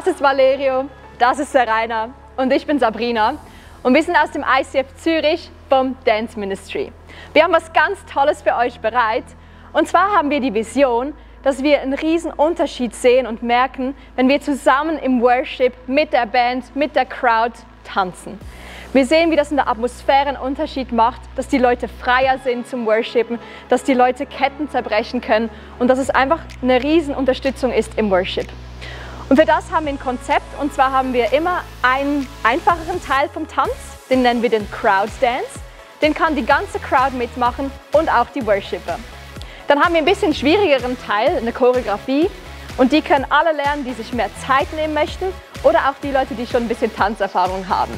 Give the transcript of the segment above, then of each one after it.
Das ist Valerio, das ist der Rainer und ich bin Sabrina und wir sind aus dem ICF Zürich vom Dance Ministry. Wir haben was ganz Tolles für euch bereit und zwar haben wir die Vision, dass wir einen riesen Unterschied sehen und merken, wenn wir zusammen im Worship mit der Band, mit der Crowd tanzen. Wir sehen, wie das in der Atmosphäre einen Unterschied macht, dass die Leute freier sind zum Worshipen, dass die Leute Ketten zerbrechen können und dass es einfach eine riesen Unterstützung ist im Worship. Und für das haben wir ein Konzept und zwar haben wir immer einen einfacheren Teil vom Tanz, den nennen wir den Crowd Dance. Den kann die ganze Crowd mitmachen und auch die Worshipper. Dann haben wir ein bisschen schwierigeren Teil, eine Choreografie und die können alle lernen, die sich mehr Zeit nehmen möchten oder auch die Leute, die schon ein bisschen Tanzerfahrung haben.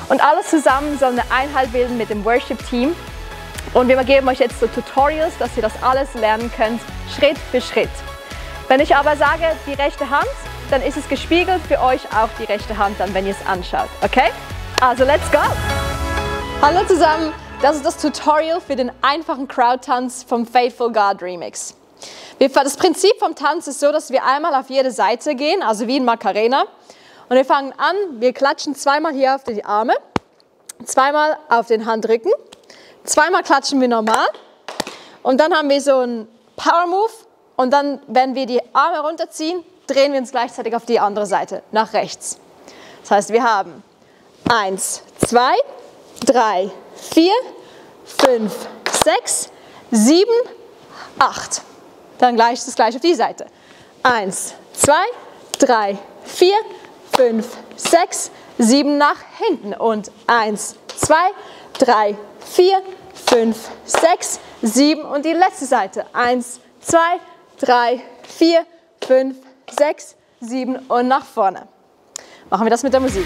Und alles zusammen soll eine Einheit bilden mit dem Worship-Team und wir geben euch jetzt so Tutorials, dass ihr das alles lernen könnt, Schritt für Schritt. Wenn ich aber sage, die rechte Hand, dann ist es gespiegelt für euch auch die rechte Hand, dann, wenn ihr es anschaut. Okay? Also, let's go! Hallo zusammen, das ist das Tutorial für den einfachen Crowd-Tanz vom Faithful God Remix. Das Prinzip vom Tanz ist so, dass wir einmal auf jede Seite gehen, also wie in Macarena. Und wir fangen an, wir klatschen zweimal hier auf die Arme, zweimal auf den Handrücken, zweimal klatschen wir normal und dann haben wir so einen Power Move und dann, wenn wir die Arme runterziehen, drehen wir uns gleichzeitig auf die andere Seite, nach rechts. Das heißt, wir haben 1, 2, 3, 4, 5, 6, 7, 8. Dann das gleiche auf die Seite. 1, 2, 3, 4, 5, 6, 7 nach hinten und 1, 2, 3, 4, 5, 6, 7 und die letzte Seite. 1, 2, 3, 4, 5, 6, 7 und nach vorne. Machen wir das mit der Musik.